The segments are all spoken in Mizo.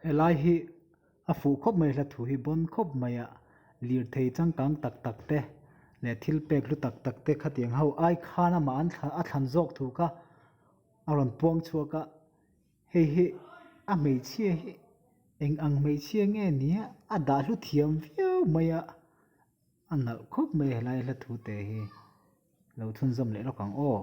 Helai hi a fuh khawp mai hla thu hi bawn khawp mai a lirthei changkang tak tak te leh thil pek hlu tak tak te khatiang ho ai khan amah an a thlan zawk thu kha a rawn puang chhuak a hei hi a hmeichhia hi eng ang hmeichhia nge ni a a dah hlu thiam viau mai a a nalh khawp mai helai hla thu te hi. Lo chhunzawm leh lawk ang aw.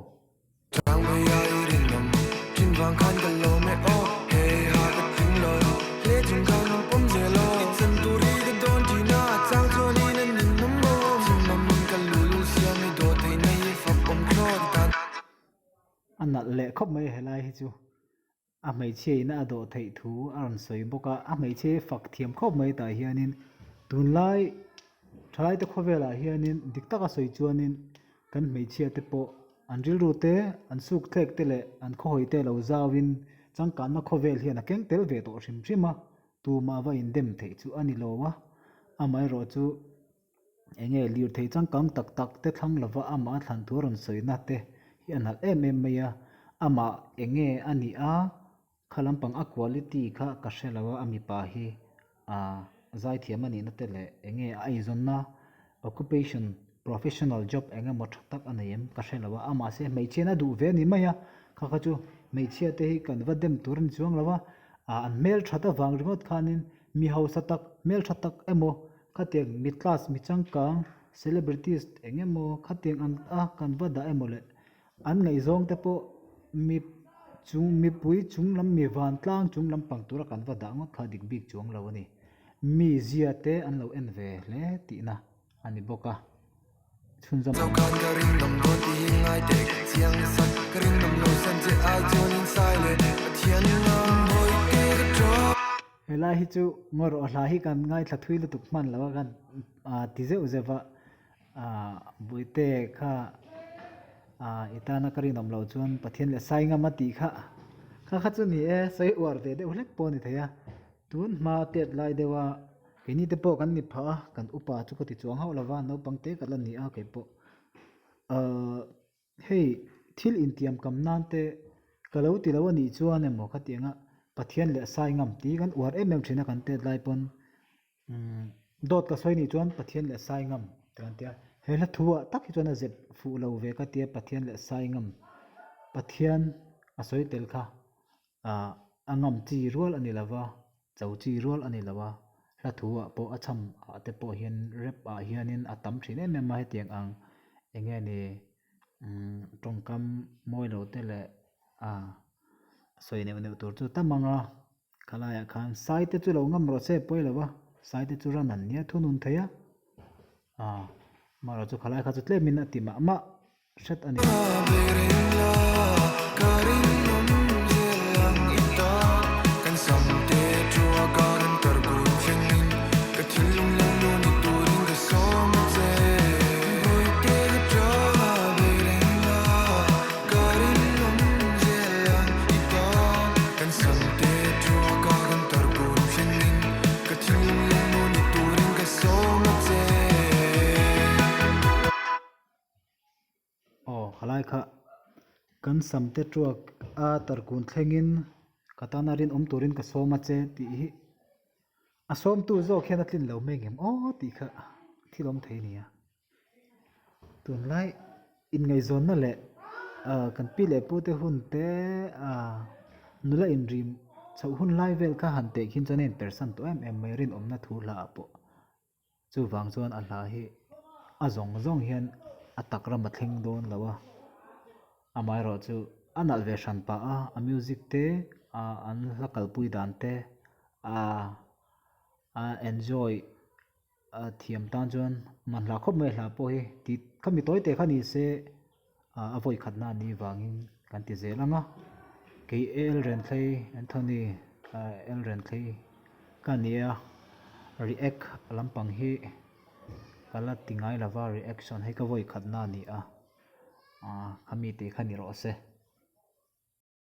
A nalh leh khawp mai helai hi chu. A hmeichhia in a dawh theih thu a rawn sawi bawk a, a hmeichhia hi fak thiam khawp mai tah hianin tunlai thalai te khawvelah hianin dik taka sawi chuanin kan hmeichhia te pawh an rilru te an suk thlek te leh an khawhawi te lo zauin changkanna khawvel hian a keng tel ve tawh hrim hrim a, tumah va indem theih chu a ni lo a, amaherawhchu. Eng nge lirthei changkang tak tak te thlang lova amah a thlan thu a rawn sawina te hi a nalh em em mai a, amah eng nge a nih a, kha lampang a quality kha ka hre lo a, a mipa hi ah zaithiam a nihna te leh eng nge a eizawnna occupation professional job eng emaw tha tak a nei em ka hre lo a, amah se hmeichhia in a duh ve a ni mai a, kha kha chu hmeichhia te hi kan va dem tur a ni chuang lo a, ah an hmelthat avang ringawt khanin mi hausa tak hmeltha tak emaw Khatiang mi class mi changkang celebrities eng emaw khatiang ang a kan va dah emaw le an ngaihzawng te pawh mi chung mipui chung lam mi vantlang chung lam pang tura kan va dah ngawt kha dik bik chuang lo a ni. Mi zia te an lo en ve hle tihna a ni bawk a. Chhunzawm ang. Helai hi chu ngaw rawh hla hi kan ngaithla thui lutuk hman lo a kan ah ti zeuh zeuh a ah Buaite kha ah i tana ka rinawm loh chuan Pathian leh Saingam a tih kha kha kha chu ni e sawi uar ve deuh hlek pawh a ni thei a tun hma tet lai deuh a keini te pawh kan ni phah a kan upa chu ka ti chuang hauh lo va naupang te ka la ni a keipawh ahh. Hei, thil intiam kam nan te ka lo ti lo a nih chuan emaw ka ti ang a, Pathian leh sai ngam tih kan uar em em thin a kan tet lai pawn umm dawt ka sawi nih chuan Pathian leh sai ngam ti kan ti a, he hla thu ah tak hi chuan a zep fuh lo ve ka ti a Pathian leh sai ngam, Pathian a sawi tel kha ah a ngam chi rual a ni lo va, cho chi rual a ni lo a, hla thu ah pawh a chham ah te pawh hian rap ah hianin a tam thin em em a hetiang ang eng nge ni umm tawngkam mawi lo te leh ah sawi neuh neuh tur chu tam ang a khalai ah khan sai te chu lo ngam rawh se pawi lo va sai te chu ran an nia thunun thei a ah amaherawhchu chu khalai kha chu tlem in a ti mah mah. Hret a ni. Aw khalai kha kan sam te tuak a tarkun thlengin ka tana rinawm turin ka sawm a che tih hi a sawmtu zawk hian a tlin lo mai ngem aw tih kha thil awm thei a ni a tunlai inngaihzawnna leh ah kan pi leh pu te hun te ah nula inrim chhoh hun lai vel kha han teh khin chuan a inpersan tawh em em mai rinawmna thu hla ah pawh. Chuvang chuan a hla hi a zawng zawng hian a tak ram a thleng dawn lo a, amaherawh chu a nalh ve hran pah a, a music te ah an hla kalpui dan te ah a enjoy a thiam tan chuan man hla khawp mai a hla pawh hi tih khami tawi te kha ni se ah a vawi khat na a nih vangin kan ti zel ang a, kei el Renthlei Anthony ah el Renthlei ka ni a react lampang hi ka la ti ngai lova reaction hi ka vawi khat na a ni a ah khami tih kha ni rawh se.